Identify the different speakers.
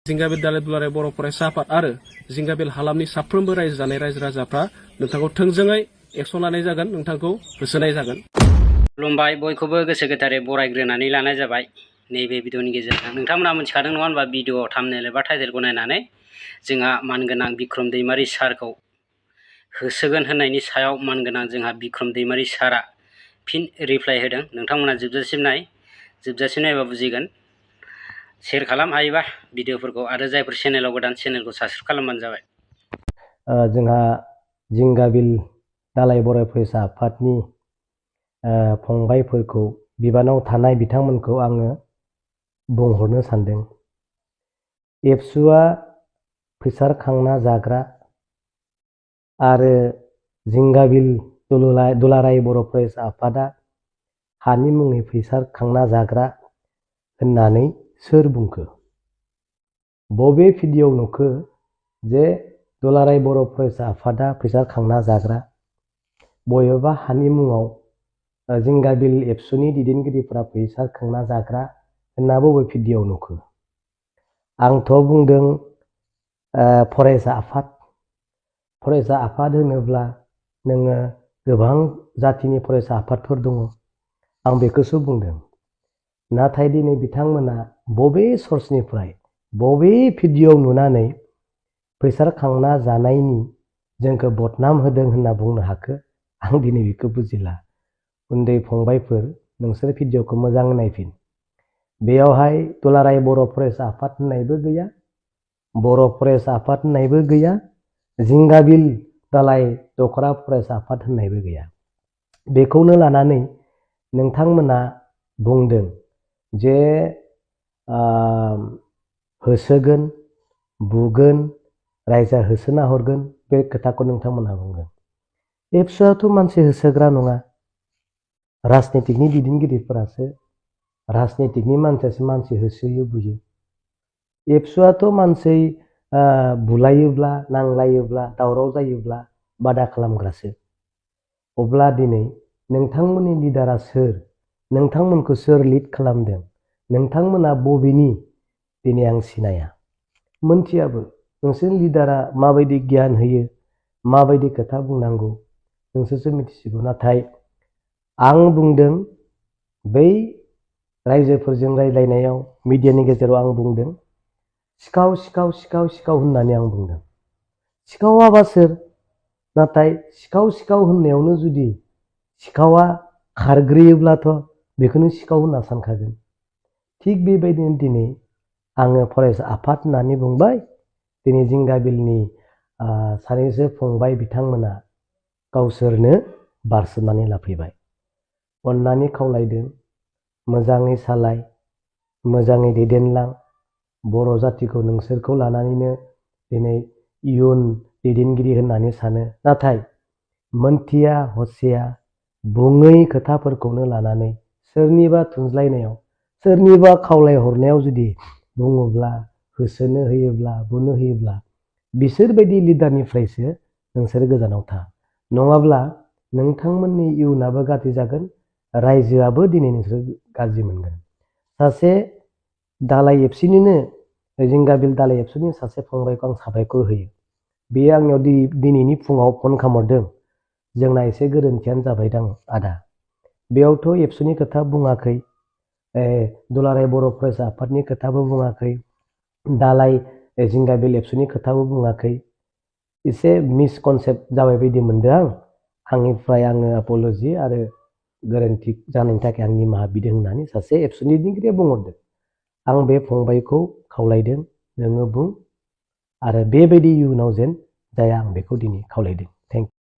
Speaker 1: जिंगाबिल दालाय दुलाराय बर' फरायसा आफाद आरो जिंगाबिल हालामनि साफ्रोमबो रायजो जानाय रायजो राजाफ्रा नोंथांखौ थोंजोङै एक्सन लानाय जागोन, नोंथांखौ होसोनाय जागोन।
Speaker 2: खुलुमबाय, बयखौबो गोसो गोथारै बरायग्रोनानै लानाय जाबाय नैबे भिडिअनि गेजेरजों। नोंथांमोना मिथिखादों नङा होनबा, भिडिअ थाम्बनेल एबा टाइटेलखौ नायनानै जोंहा मानगोनां बिक्रम दैमारि सारखौ होसोगोन होननायनि सायाव मानगोनां जोंहा बिक्रम दैमारि सारा फिन रिप्लाइ होदों। नोंथांमोना जोबजासिम नायबा बुजिगोन। शेयार खालाम हायोबा भिडिअफोरखौ, आरो जायफोर चेनेलाव गोदान चेनेलखौ साबस्क्राइब खालामबानो जाबाय।
Speaker 3: जोंहा जिंगाबिल दालाय बर' फरायसा आफादनि फंबायफोरखौ, बिबानाव थानाय बिथांमोनखौ आङो बुंहरनो सानदों। एबसुआ फैसा खांना जाग्रा आरो जिंगाबिल दुलाराय बर' फरायसा आफादा हानि मुङै फैसा खांना जाग्रा होननानै सोर बुंखो? बबे भिडिअ नुखो जे दुलाराय बर' फरायसा आफादा फैसा खांना जाग्रा? बबेबा हानि मुङाव जिंगाबिल एबसुनि दैदेनगिरिफोरा फैसा खांना जाग्रा होनना बबे भिडिअ नुखो? आंथ' बुंदों फरायसा आफाद होनोब्ला नोङो गोबां जातिनि फरायसा आफादफोर दङ, आं बेखौसो बुंदों। नाथाय दिनै बिथांमोना बबे सर्सनिफ्राय बबे भिडिअ नुनानै फैसा खांना जानायनि जोंखौ बदनाम होदों होनना बुंनो हाखो? आं दिनै बेखौ बुजिला। उन्दै फंबायफोर, नोंसोर भिडिअखौ मोजां नायफिन। बेयावहाय दुलाराय बर' फरायसा आफाद होननायबो गैया, बर' फरायसा आफाद होननायबो गैया, जिंगाबिल दालाय दखरा फरायसा आफाद होननायबो गैया। बेखौनो लानानै नोंथांमोना बुंदों जे होसोगोन, बुगोन, रायजोआ होसोना हरगोन, बे खोथाखौ नोंथांमोना बुंगोन। एबसुआथ' मानसि होसोग्रा नङा, राजनितिकनि दैदेनगिरिफोरासो, राजनितिकनि मानसियासो मानसि होसोयो, बुयो। एबसुआथ' मानसि बुलायोब्ला, नांलायोब्ला, दावराव जायोब्ला बादा खालामग्रासो। अब्ला दिनै नोंथांमोननि लिडारा सोर? नोंथांमोनखौ सोर लिड खालामदों? नोंथांमोना बबेनि? दिनै आं सिनाया, मोनथियाबो। नोंसोरनि लिडारा माबायदि गियान होयो, माबायदि खोथा बुंनांगौ, नोंसोरसो मिथिसिगौ। नाथाय आं बुंदों, बै रायजोफोरजों रायज्लायनायाव मिडियानि गेजेराव आं बुंदों, सिखाव सिखाव सिखाव सिखाव होननानै आं बुंदों। सिखावाबा सोर? नाथाय सिखाव सिखाव होननायावनो जुदि सिखावा खारग्रोयोब्लाथ' बेखौनो सिखाव होनना सानखागोन। थिग बेबायदिनो दिनै आङो फरायसा आफाद होननानै बुंबाय। दिनै जिंगाबिलनि सानैसो फंबाय बिथांमोना गावसोरनो बारसोमनानै लाफैबाय। अननानै खावलायदों, मोजाङै सालाय, मोजाङै दैदेनलां। बर' जातिखौ नोंसोरखौ लानानैनो दिनै इयुन दैदेनगिरि होननानै सानो। नाथाय मोनथिया हसिया बुङै खोथाफोरखौनो लानानै सोरनिबा थुनज्लायनायाव, सोरनिबा खावलायहरनायाव जुदि बुङोब्ला, होसोनो होयोब्ला, बुनो होयोब्ला, बिसोरबायदि लिडारनिफ्रायसो नोंसोर गोजानाव था। नङाब्ला नोंथांमोननि इयुनाबो गाज्रि जागोन, रायजोआबो दिनै नोंसोर गाज्रि मोनगोन। सासे दालाय एबसुनिनो, जिंगाबिल दालाय एबसुनि सासे फंबायखौ आं साबायखर होयो। बेयो आंनियाव दिनैनि फुङाव फन खालामहरदों, जोंना एसे गोरोन्थियानो जाबायदां आदा। बेयावथ' एबसुनि खोथा बुङाखै, दुलाराय बर' फरायसा आफादनि खोथाबो बुङाखै, दालाय जिंगाबिल एबसुनि खोथाबो बुङाखै। एसे मिसकनसेप्ट जाबाय बायदि मोनदों आं। आंनिफ्राय आङो अपलजि आरो गोरोन्थि जानायनि थाखाय आं निमाहा बिदों होननानै सासे एबसुनि दैदेनगिरिया बुंहरदों। आं बे फंबायखौ खावलायदों, नोङो बुं, आरो बेबायदि इयुनाव जेन जाया, आं बेखौ दिनै खावलायदों।